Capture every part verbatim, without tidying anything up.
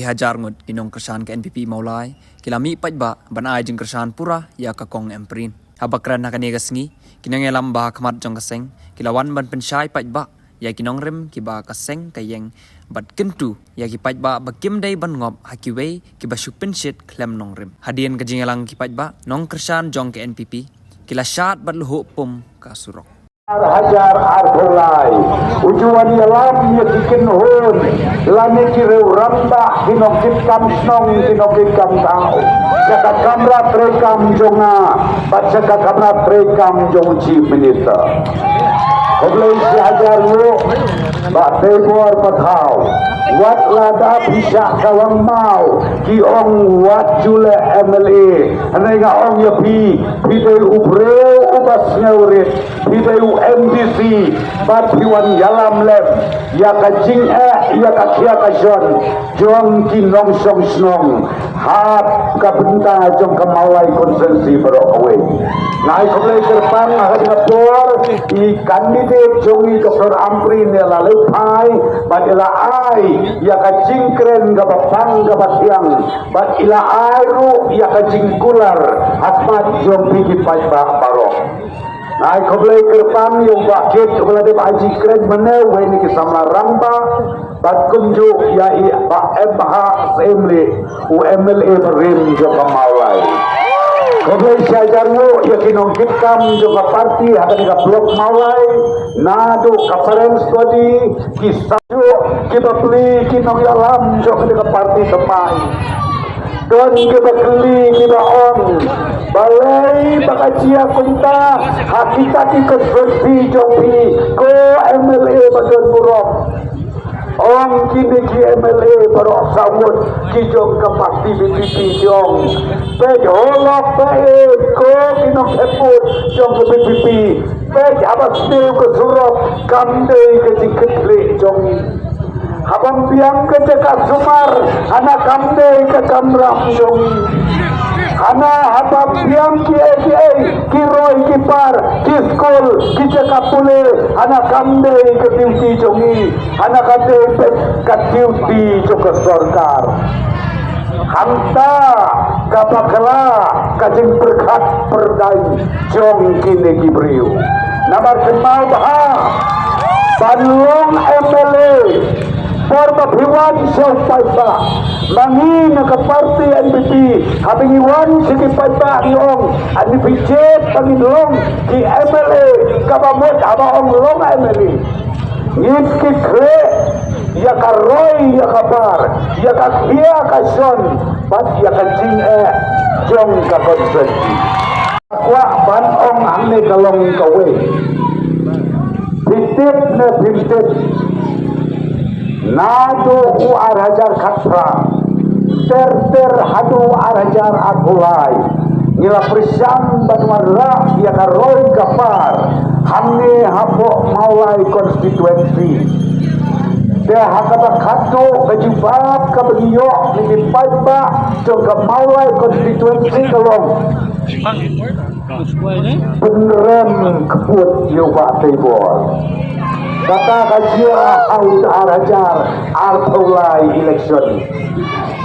Hajar ngut ki nongkyrshan ka N P P Mawlai ki la mih paidbah ban ai jingkyrshan pura ïa ka Kong Ampareen. Haba kren ha kane ka sngi, ki nongïalam ba ha khmat jong ka seng ki la wan ban pynshai paidbah ïa ki nongrim kiba ka seng ka ïeng, bad kyntu ïa ki paidbah ba kim dei ban ngop ha kiwei kiba shu pynshit khlem nongrim. Hadien ka jingïalang ki paidbah, nongkyrshan jong ka N P P ki la shad bad luhuh pum ka surok. Ar hajar arphew lai, u ju wan ïalam ïa ki kynhun lane ki riew rangbah, ki nongkitkam shnong, ki nongkitkam thaw, sha ka kamra treikam jong nga bad sha ka kamra treikam jong u Chief Minister. Khublei shi hajar nguh, Bah Teibor Pathaw. Wat la da phi shah Kawang Maw, ki ong wat ju leh M L A. Hynrei nga ong ïa phi, phi dei u briew uba sngewrit, phi dei u M D C, bad phi wan ïalam lem ïa ka jingeh, ïa ka khia ka shon jong ki nongshong shnong ha ka bynta jong ka Mawlai constituency baroh kawei. Nga ai khublei kyrpang ha kane ka por, i candidate jong ngi Doctor Ampareen i la leit phai bad i la ai ïa ka jingkren kaba pang kaba thiang, bad i la ai ruh ïa ka jingkular ha khmat jong phi ki paidbah baroh. Nga ai khublei kyrpang ïa u Bah Kit uba la dep ai jingkren mynne, uwei na ki samla rangbah, bad kumjuh ïa i Bah M H Syiemlieh, u M L A barim jong ka Mawlai. Khublei shi hajar nguh ïa ki nongkitkam jong ka party ha kane ka block Mawlai, naduh ka parents body, ki sajuh, ki bapli, ki nongïalam jong kane ka party thymmai. Don kiba kylli, kiba ong, balei ba ka jia kumta ha kita ki constituency jong phi, ko M L A ba don burom? Ong kine ki M L A baroh saw ngut ki jong ka party V P P ki ong, peit halor peit, ko ki nongthep vote jong ka V P P, peit haba sniew ka surok kam dei ka jingkitkhlieh jong ngi. Haba biang ka jaka sumar, hana kam dei ka kamram jong ngi. Hana haba biang kiei kiei, ki roi ki par, ki skul, ki jaka pule, hana kam dei ka duty jong ngi. Hana ka dei peit ka duty jong ka sorkar. Hangta ka bakla ka jingpyrkhat pyrdaiñ jong kine ki briew. Namar kynmaw bha, ban long M L A, por ba phi wan sha u paidbah, ma ngi na ka party N P P, haba ngi wan sha ki paidbah ngi ong, ani phi jied ba ngin long ki M L A, kaba mut haba ong long M L A, ngin kit khlieh ïa ka roi, ïa ka par, ïa ka khia ka shon, bad ïa ka jingeh jong ka constituency. Kwah ban ong hangne ka long kawei. Phi tip ne phim tip, naduh u ar hajar khatphra ter ter haduh ar hajar arphew lai, ngi la pyrshang ban wanrah ïa ka roi ka par hangne hapoh Mawlai constituency. Te ha kaba khatduh ka jubab kaba ngi ïoh na ki paidbah jong ka Mawlai constituency ka long, pynrem kput ïa u Bah Teibor. Kata ka jia ha u ar hajar arphew lai election.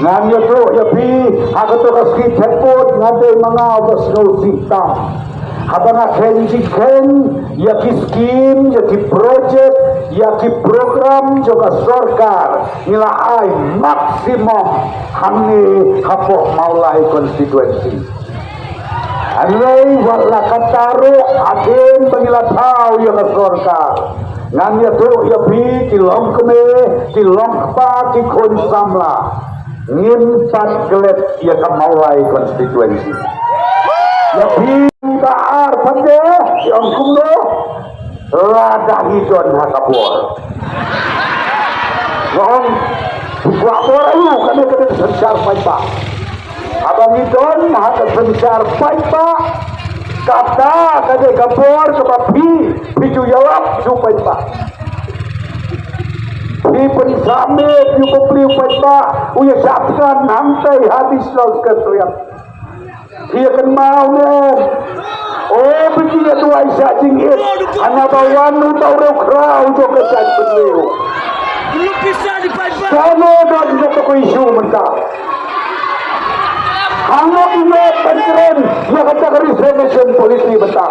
Ngan ïathuh ïa phi, ha kato ka sngi thep vote nga dei ma nga uba sngewsih tam. Haba nga kheiñ jingkheiñ ïa ki skim, ïa ki project, ïa ki program jong ka sorkar, ngi la ai maximum hangne hapoh Mawlai constituency. Hynrei wat la katta ruh, hadien ba ngi la thaw ïa ka sorkar, ngan ïathuh ïa phi, ki longkmie, ki longkpa, ki khun samla, ngim pat klet ïa ka Mawlai constituency. Ïa phi ba ar pat de, ïa ong kumno, lada ngi don ha ka bor. Nga ong, kwah bor aïu, kane ka dei synshar paidbah. Haba ngi don ha ka synshar paidbah, kata ka dei ka bor kaba phi, phi ju ïalap sha u paidbah. Phi pynsah miet ïa u bapli u paidbah, u ïa shah thngan hangtai ha Additional Secretariat. Phi ïa kynmaw ne? O, phi ki ïa duwai shah jingit, hana ba wan uta u riewkhraw jong ka jaitbynriew. Shano don kata ka issue mynta? Hangno i map ban kren ïa kata ka reservation policy mynta?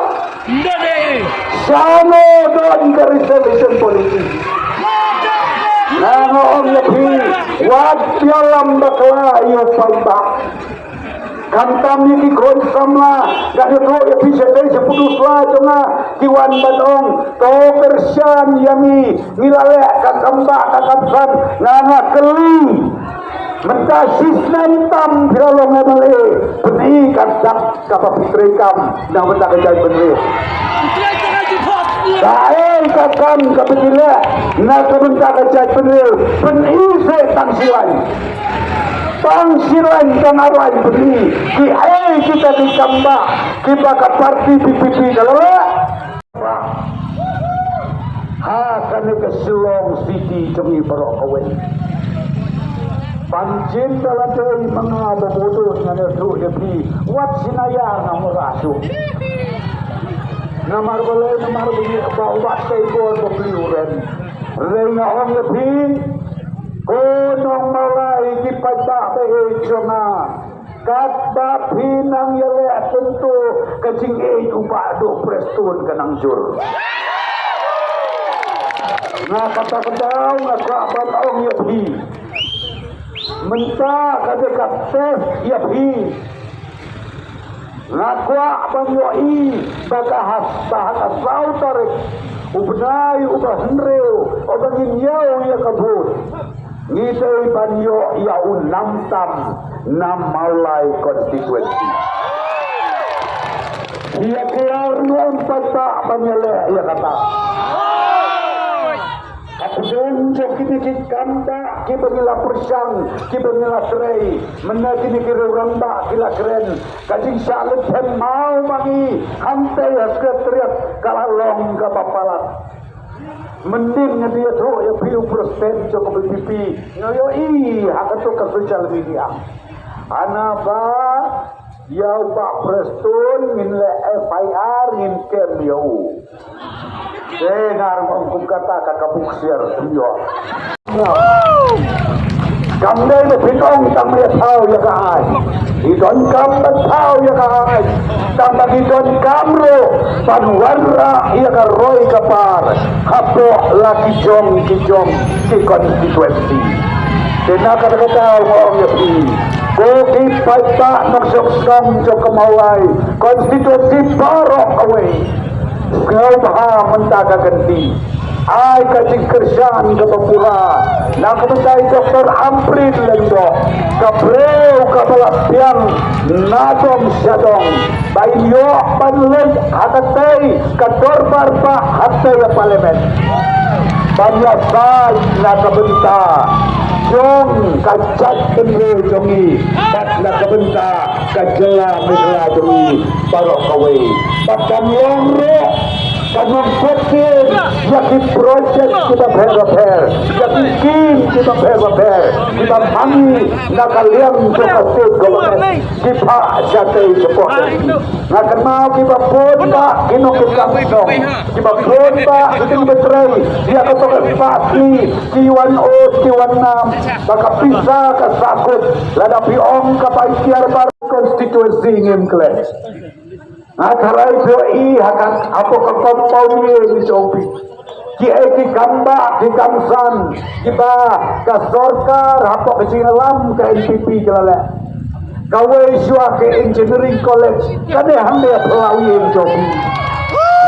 Shano don ka reservation policy? Nga ong ïa phi, wat ïalam bakla ïa u paidbah. Khamtam ïa ki khun samla, nga ïathuh ïa phi sha dei sha pudus la jong nga, ki wan ban ong, to kyrshan ïa ngi, ngi la leh ka kam ba ka kam san, nga nga kylli. Mynta shisnem tam phi la long M L A, pyni ka dak kaba phi trei kam na bynta ka jaitbynriew. Kaei ka kam kaba phi leh na ka bynta ka jaitbynriew, pyni se tang shilaiñ. Tang shilaiñ tang arlaiñ pyni kiei kita ki kam ba kiba ka party P P P ka la leh. Ha kane ka Shillong City jong ngi baroh kawei. Ban jin da la dei ma nga ba bun ngan ïathuh ïa phi, wat sngewsih ïa nga, mura shuh. Namar balei? Namar ba ngi ba wat tei bor ba pli u ren. Hynrei nga ong ïa phi, ko nong Mawlai, ki paidbah ba ïeit jong nga, katba phi nang ïaleh kumto, ka jingïeit u Bah Duh Prestone ka nang jur. Nga kata ka daw nga kwah ban ong ïa phi, mynta ka dei ka test ïa phi. Nga kwah ban ïohi ba ka ha, ba ha ka saw tarik u bnai uba hynriew uba ngin ïoh ïa ka vote, ngi dei ban ïoh ïa u nam tam na Mawlai constituency. Ïa ki ar nong paidbah ban ïaleh ïa kata. Hapdeng jong kine ki kam ba kiba ngi la pyrshang, kiba ngi la trei, mynta kine ki rangbah ki la kren, ka jingshah leit them maw ma ngi hangtei ha Secretariat ka la long kaba palat. Mynnin nga ïathuh ïa phi, u president jong ka V P P, nga ïohi ha kato ka social media, hana ba ïa u Bah Prestone ngin leh F I R, ngin kem ïa u. Te nga ruh ong kum kata ka, ka buk siar ym ïoh. Kam dei ba phin ong tang ba ïa thaw ïa ka aiñ. Ngi donkam ban thaw ïa ka aiñ. Tang ba ngi donkam ruh ban wanrah ïa ka roi ka par hapoh la ki jong ki jong ki constituency. Te na kata ka daw nga ong ïa phi, ko ki paidbah nongshong shnong jong ka Mawlai constituency baroh kawei, sngewbha mynta ka kynti ai ka jingkyrshan kaba pura na ka bynta i Doctor Ampareen Lyngdoh, ka briew kaba la biang na dong sha dong, ba in ïoh ban leit ha katei ka dorbar bah, hatei ha Parliament, ban ïasaid na ka bynta jong ka jaitbynriew jong ngi bad na ka bynta ka jylla Meghalaya jong ngi baroh kawei. Bad kan long ruh, kan long kut ïa ki project kiba pher bapher, ïa ki skim kiba pher bapher kiba mane na ka liang jong ka state government, ki phah shatei shapoh. Nga kynmaw kiba bun bah ki nongkitkam shnong, kiba bun bah ki nongtrei ïa kato ka spah ki, ki wan ot ki wan nam ba ka pisa ka sahkut. Lada phi ong ka bai tiar bar constituency ngim klet. Nga tharai phi ïohi ha ka, hapoh ka compound ïing jong phi, kiei ki kam bah ki kam san kiba ka sorkar hapoh ka jingïalam ka N P P ki la leh. Kawei shuwa ka engineering college, kane hangne ha phyllaw ïing jong phi.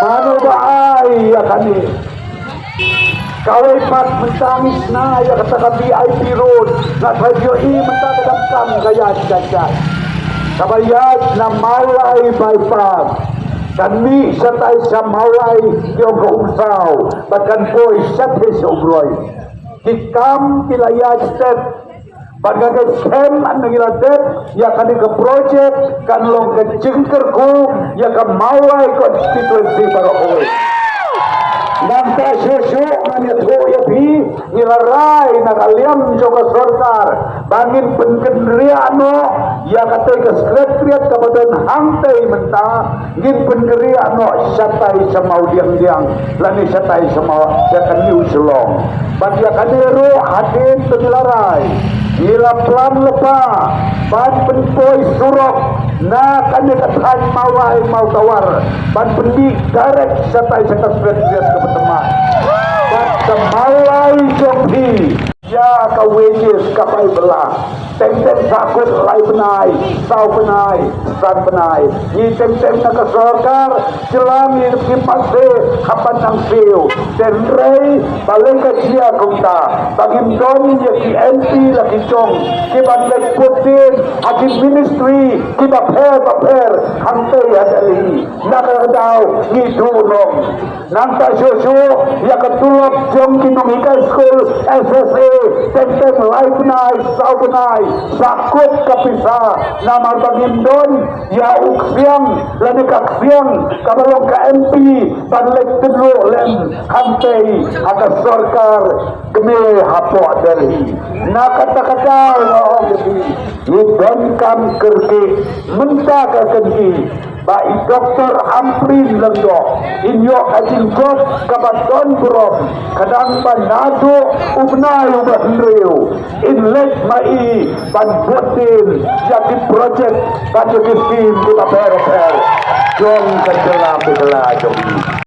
Mano ba ai ïa kane? Kawei pat mynta ngi shna ïa kata ka V I P road, nga tharai phi ïohi mynta ka dang kam ka ïaid shai. Kaba ïaid na Mawlai bypass, kan mih shatai sha Mawlai ki ong ka Umsaw, bad kan poi shatai sha Umroi. Ki kam ki la ïaid stet, bad ka skhem ba ngi la dep ïa kane ka project kan long ka jingkyrkhu ïa ka Mawlai constituency baroh kawei. Nangta shuh shuh ngan ïathuh ïa phi, ngi la rai na ka liang jong ka sorkar Ba ngin pynkynriah noh ïa katei ka secretariat kaba don hangtei mynta, ngin pynkynriah noh shatai sha Mawdiangdiang lane shatai sha Maw, sha ka New Shillong. Bad ïa kane ruh hadien te ngi la rai, ngi la plan lypa ban pynpoi surok na kane ka thaiñ Mawlai Mawtawar ban pynmih direct shatai sha ka secretariat kaba thymmai. Bad ka Mawlai jong phi, ïa ka wages ka bai bylla. Teng teng sa kut lai bnai, saw bnai, san bnai. Ngi teng teng na ka sorkar jylla ngi ki mase hapan nang siew. Hynrei balei ka jia kumta? Ba ngim don ïa ki M P la ki jong kiban leit put in ha ki ministry kiba pher ba pher hangtei ha Delhi. Na ka daw ngi duh noh. Nangta shuh shuh ïa ka tulop jong ki nonghikai skul S S A, teng teng lai bnai, saw bnai, sa kut ka pisa, namar ba ngim don ïa u ksiang lane ka ksiang kaba long ka M P ban leit tynjuh lem hangtei ha ka sorkar kmie hapoh Delhi. Na kata ka daw nga ong ïa phi, ngi donkam kyrkieh mynta ka kynti ba i Doktor Ampareen Lyngdoh in ïoh ka jingjop kaba don burom, khnang ba naduh u bnai uba hynriew in leit ma i ban bud dien ïa ki project bad ïa ki skim kiba pher pher jong ka jylla, ka jylla jong i.